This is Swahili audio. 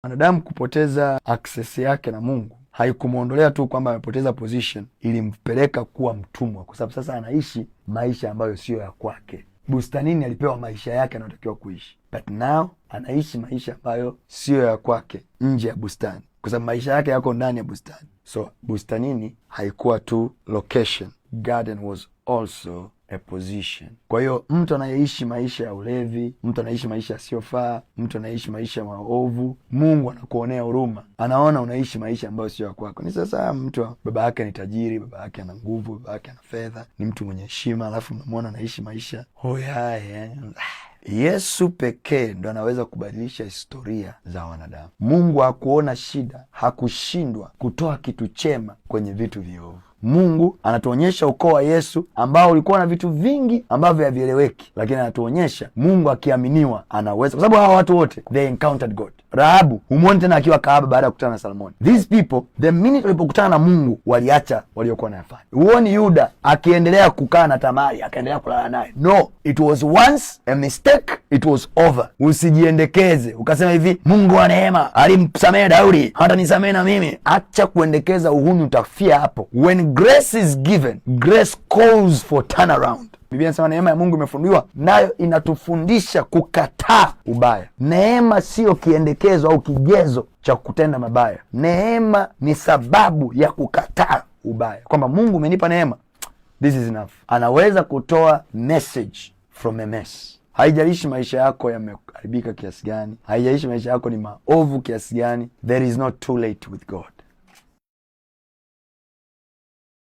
Mwanadamu kupoteza access yake na Mungu haikumwondolea tu kwamba amepoteza position, ilimpeleka kuwa mtumwa, kwa sababu sasa anaishi maisha ambayo siyo ya kwake. Bustanini alipewa maisha yake anayotakiwa kuishi, but now anaishi maisha ambayo siyo ya kwake nje ya bustani, kwa sababu maisha yake yako ndani ya bustani. So bustanini haikuwa tu location, garden was also a position. Kwa hiyo mtu anayeishi maisha ya ulevi, mtu anaishi maisha yasiyofaa, mtu anaishi maisha maovu, Mungu anakuonea huruma, anaona unaishi maisha ambayo sio ya kwako. Ni sasa mtu baba yake ni tajiri, baba yake ana nguvu, baba yake ana fedha, ni mtu mwenye heshima, alafu mnamwona anaishi maisha hoyaye. Yesu pekee ndo anaweza kubadilisha historia za wanadamu. Mungu hakuona shida, hakushindwa kutoa kitu chema kwenye vitu viovu. Mungu anatuonyesha ukoo wa Yesu ambao ulikuwa na vitu vingi ambavyo havieleweki, lakini anatuonyesha Mungu akiaminiwa anaweza, kwa sababu hawa watu wote they encountered God. Rahabu humwoni tena akiwa kahaba baada ya kukutana na Salmoni. These people the minute walipokutana na Mungu waliacha waliokuwa wanayafanya. Huoni Yuda akiendelea kukaa na Tamari akaendelea kulala naye. No, it was once a mistake, it was over. Usijiendekeze ukasema hivi, Mungu wa neema alimsamehe Daudi, hata nisamehe na mimi. Acha kuendekeza uhuni, utafia hapo. When grace is given, grace calls for turnaround. Biblia inasema neema ya Mungu imefunuliwa, nayo inatufundisha kukataa ubaya. Neema siyo kiendekezo au kigezo cha kutenda mabaya. Neema ni sababu ya kukataa ubaya, kwamba Mungu umenipa neema, this is enough. Anaweza kutoa message from a mess. Haijalishi maisha yako yameharibika kiasi gani, haijalishi maisha yako ni maovu kiasi gani, there is not too late with God.